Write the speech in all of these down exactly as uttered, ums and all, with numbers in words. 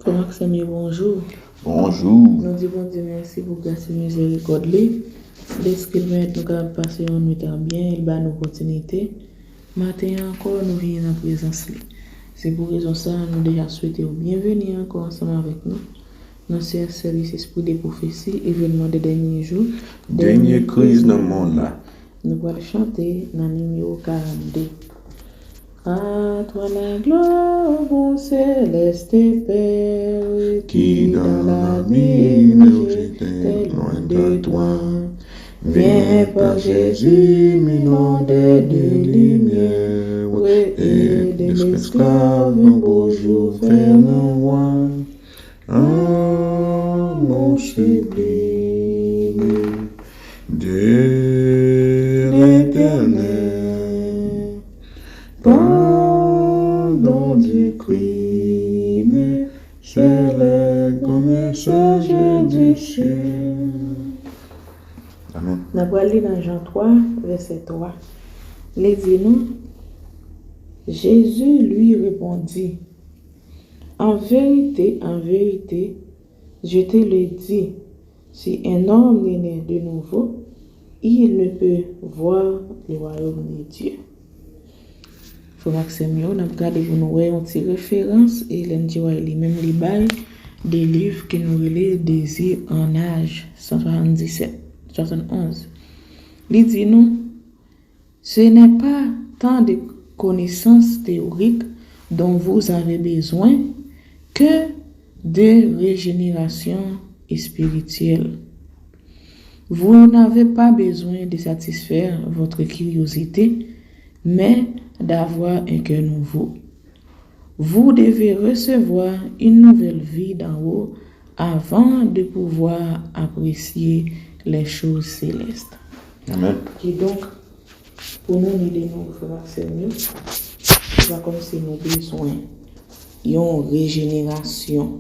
Frè m ak sè m yo, bonjou. Bonjou. Nou di Bondye mèsi pou gras e mizerikòd li. Dèske l pèmèt nou kapab pase yon nwit an byen, e l ba nou opòtinite. Maten an ankò, nou vini nan prezans li. Se pou rezon sa a, nou deja swete w byenveni ankò ansanm avèk nou nan seyans sèvis Espri de Pwofesi, evènman de dènye jou, Dènye kriz nan mond la. Nou pral chante nan nimewo karannde. À toi la gloire, ô bon céleste Père, qui dans l'abîme j'étais loin de toi. Viens par Jésus m'inonder de lumière, et de l'esclave un beau jour faire un roi. Âme sublime de l'Éternel, pardon du crime, c'est le grand message du ciel. Amen. N ap pral li nan Jan twa, vèsè twa. Li di nou, Jésus lui répondit, En vérité, en vérité, je te le dis, si un homme ne naît de nouveau, il ne peut voir le royaume de Dieu. Frè m ak sè m yo, n ap gade pou nou wè yon ti referans Ellen G. White li menm li bay de liv ke nou rele Désir en âge, san swasanndisèt, swasann onz. Li di nou, Ce n'est pas tant de connaissances théoriques dont vous avez besoin que de régénération spirituelle. Vous n'avez pas besoin de satisfaire votre curiosité, mais d'avoir un cœur nouveau. Vous devez recevoir une nouvelle vie d'en haut avant de pouvoir apprécier les choses célestes. Amen. Kidonk, pou nou ni de nouvo, frè m ak sè m yo, se pa kòmsi nou bezwen yon rejenerasyon.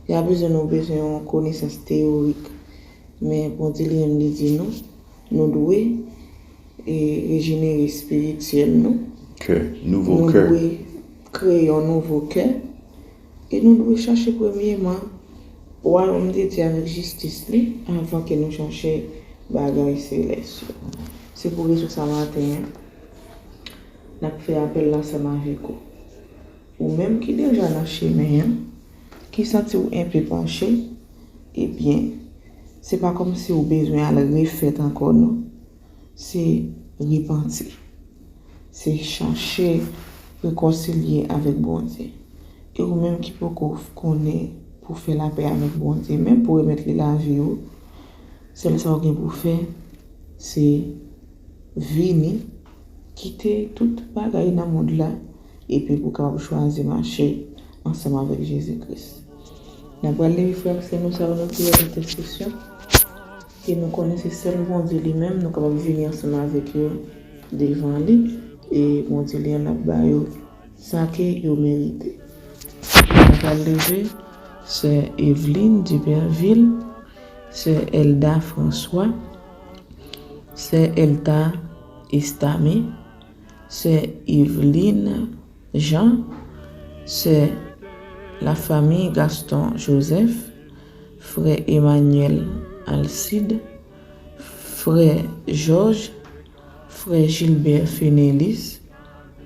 Se pa bezwen nou bezwen yon konesans teyorik. Men Bondye li menm li di nou, nou dwe e, rejenere espirityèl nou. Kè, nouvo Nou kè. dwe kreye yon nouvo kè. E nou dwe chache premyèman wayòm de Dye avèk jistis li anvan ke nou chache bagay selès yo. Se pou rezon sa maten an, n ap fè apèl la ansanm avèk ou. Ou menm ki deja nan chemen an, ki santi w enpe panche, ebyen, se pa kòmsi w bezwen al refèt ankò, non. Se repanti. Se chache rekonsilye avèk Bondye. E ou menm ki poko konnen pou fè lapè avèk Bondye, menm pou remèt li lavi w, sèl sa w gen pou fè, se vini, kite tout bagay nan mond la, epi pou w kapab chwazi mache ansanm avèk Jezi Kris. N ap pral leve frè ak sè nou sa yo nan priyè entèsesyon, ke nou konnen se sèl Bondye li menm nou kapab vini ansanm avèk yo devan li, e Bondye li an ap ba yo sa ke yo merite. N ap pral leve sè Eveline Duberville, sè Elda François, sè Elta Estamé, sè Eveline Jean, sè Lafanmi Gaston Joseph, frè Emmanuel Alcide, frè Georges, frè Gilbert Fenelis,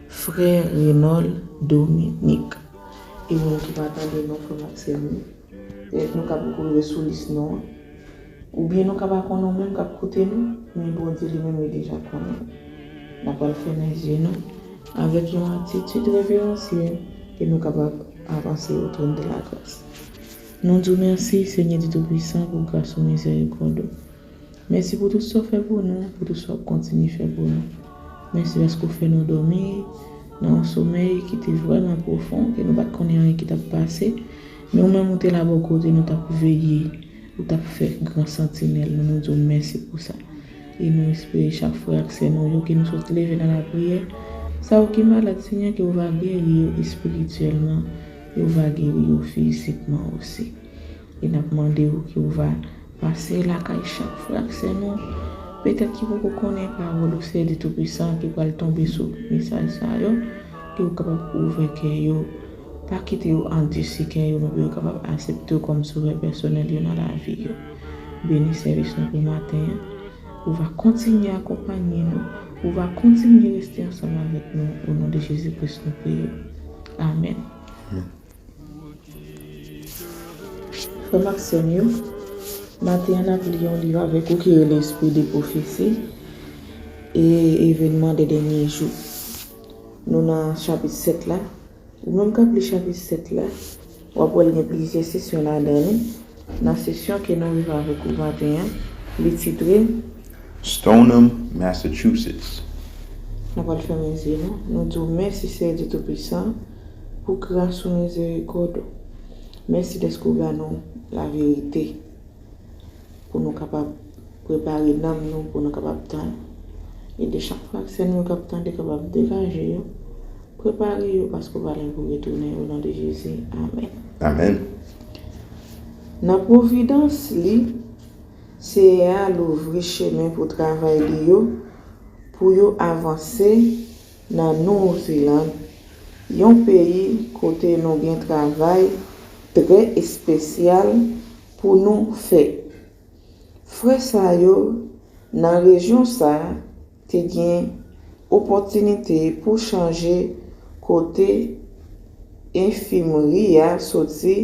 frè Renold Dominique. E moun ki pa tande non frè m ak sè m yo, petèt nou ka poko rive sou lis non an. Oubyen nou ka pa konnen w menm k ap koute nou, men Bondye li menm li deja konnen w. N ap pral fèmen zye nou avèk yon atitid reveransyèl ke nou kapab avanse o tròn de la gras. Nou di w mèsi, Senyè Dye Toupisan, pou gras ou, mizèrikòd ou. Mèsi pou tout sa w fè pou nou, pou tout sa w ap kontinye fè pou nou. Mèsi paske w fè nou dòmi nan yon somèy ki te vrèman pwofon, ke nou pa t konnen anyen ki t ap pase, men ou menm ou te la bò kote nou, t ap veye, ou t ap fè gran santinèl nou. Nou di w mèsi pou sa. E nou espere chak frè ak sè nou yo ke nou sot leve nan lapriyè, sa yo ki malad, Senyè, ke w va geri yo espirityèlman, e w va geri yo fizikman osi. E n ap mande w ke w va pase lakay chak frè ak sè nou, petèt ki poko konnen pawòl ou, Senyè Dye Toupisan, ki pral tonbe sou mesaj sa yo, ke w kapab ouvè kè yo Pa kite yo andisi kè yo, men pou yo kapab aksepte w kòm Sovè pèsonèl yo nan lavi yo. Beni sèvis nou pou maten an. Ou va kontinye akonpanye nou. Ou va kontinye rete ansanm avèk nou. O non de Jezi Kris, nou priye. Amèn. Frè m ak sè m yo, maten an n ap li yon liv avèk ou ki rele Esprit de Prophétie et Événements des Derniers Jours. Nou nan chapit sèt la. Ou menm k ap li chapit sèt la, w ap wè l gen plizyè sesyon ladan li. Nan sesyon ke nou rive avèk ou maten an, li titre Stoneham, Massachusetts. Nou pral fèmen zye nou. Nou di w mèsi, Seyè Dye Toupisan, pou gras ou, mizerikòd ou. Mèsi dèske w ba nou laverite pou nou kapab prepare nanm nou, pou nou kapab tann. Ede chak frè ak sè nou yo k ap tande kapab degaje yo, prepare yo, paske w pale pou retounen, o non de Jezi. Amèn. Amèn. Nan pwovidans li, Seyè a louvri chemen pou travay li yo, pou yo avanse nan Nouziland, yon peyi kote nou gen travay trè espesyal pou nou fè. Frè sa yo nan rejyon sa a te gen opòtinite pou chanje kote enfimri a soti,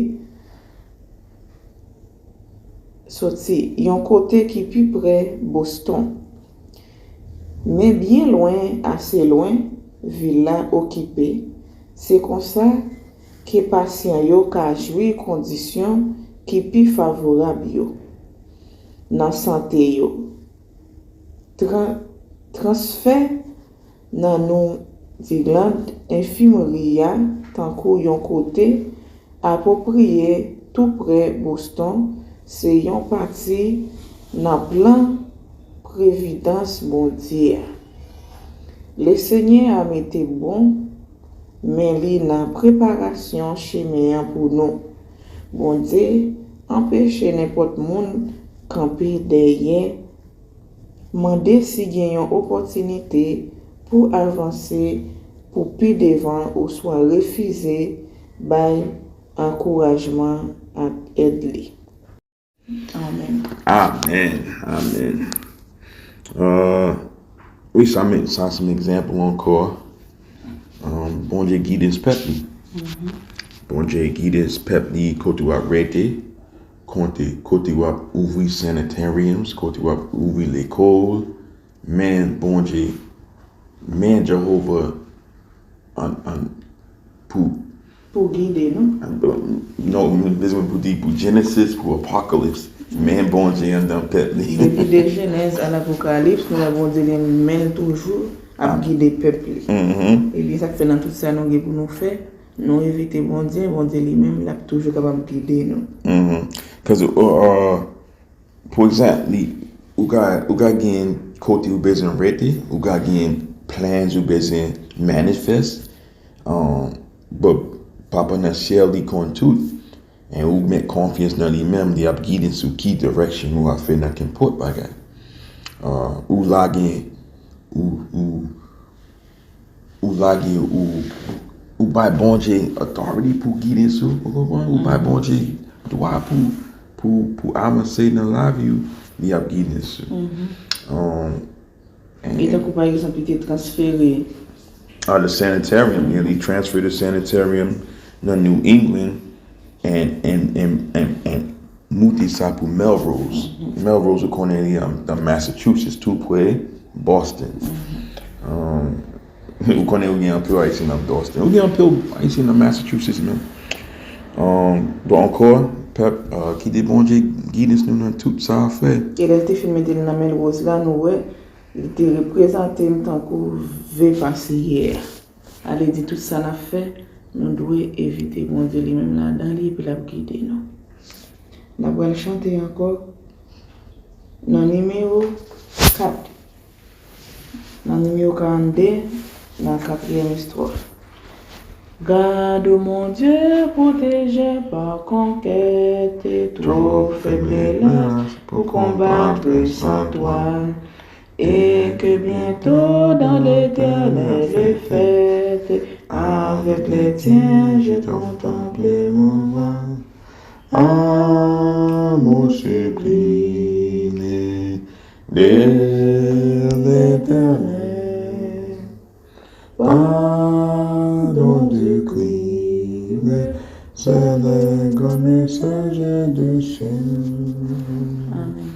soti, yon kote ki pi pre Boston. Men byen lwen, ase lwen, vil la okipe, se konsa ke pasyan yo ka jwi kondisyon ki pi favorab yo nan sante yo. Tran-, transfè nan Nouziland, enfimri a, tankou yon kote apwopriye tou pre Boston, se yon pati nan plan previdans Bondye a. Lesenyè a mete bon men li nan preparasyon chemen an pou nou. Bondye anpeche nenpòt moun kanpe dèyè mande si gen yon opòtinite pou avanse pou pi devan oswa refize bay ankourajman ak èd li. Amèn. Amèn. Amèn. Uh, wi, sa, men, sa se yon egzanp ankò. Um, Bondye gidans pèp li. Bondye gidans pèp li kote w ap rete, kote, kote w ap ouvri sanitariums, kote w ap ouvri lekòl. Men Bondye, men Jewova an, an, pou pou gide nou. Non, m bezwen pou di pou Genesis, pou Apocalypse. Men Bondye anndan pèp li. Depi de Jenèz a Lapokalips, nou wè Bondye li menm toujou ap gide pèp li. Ebyen, sa k fè nan tout sa nou gen pou nou fè, nou evite Bondye, Bondye li menm, l ap toujou kapab gide nou. Cause, uh, uh, pou egzanp, li, ou ka, ou ka gen kote ou bezwen rete, ou ka gen plans ou bezwen manifest, um, but Papa nan syèl, li konn tout, and ou met konfyans nan li menm, li ap gide sou ki direction ou ap fè nan kenpòt bagay. Uh, ou lage, ou, ou, ou lage, ou, ou bay Bondye authority pou gide sou, ou konprann? Ou bay Bondye dwa pou, pou, pou avanse nan lavi w, li ap gide sou. Um, E tankou pa egzanp, li te transfere. Ah, the sanitarium, yeah, li transfer the sanitarium nan New England and, and, and, and, and moute sa pou Melrose. Melrose, ou konnen li an, an Massachusetts, tou pre Boston. Um, ou konnen ou gen anpil Ayisyen nan Boston. Ou gen anpil Ayisyen nan Massachusetts menm. Um, bon, ankò, pèp, uh, kite Bondye gide nou nan tout sa a fè. E lè l te fin mete l nan Melrose la, nou wè, li te reprezante m tankou ve pase yè a. Ale di tout sa n ap fè, nou dwe evite Bondye li menm ladan li epi l ap gide nou. N ap pral chante ankò nan nimewo kat. Nan nimewo karannde, nan katriyèm estwòf. Gade, o mon Dieu, protégé par conquête et trop faible hélas pour combattre sans toi. Et que bientôt dans l'Éternel fête Avec les tiens, je contemple mon roi. Ah, mon sublime Dieu, l'Éternel, pardon du crime, c'est le grand messager du ciel. Amen.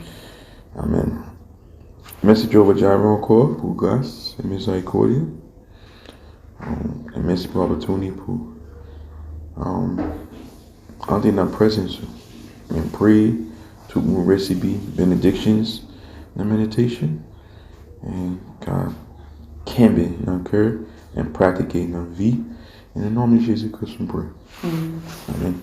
Amen. Mèsi Jewova Jire ankò pou gras e mizerikòd li. Um, e mèsi pou opportunity pou um, antre nan presence ou. Men pray, tout moun receive benedictions nan meditation. E ka kenbe nan kè e pratike nan vi. In the name of Jesus Christ we pray. Amen.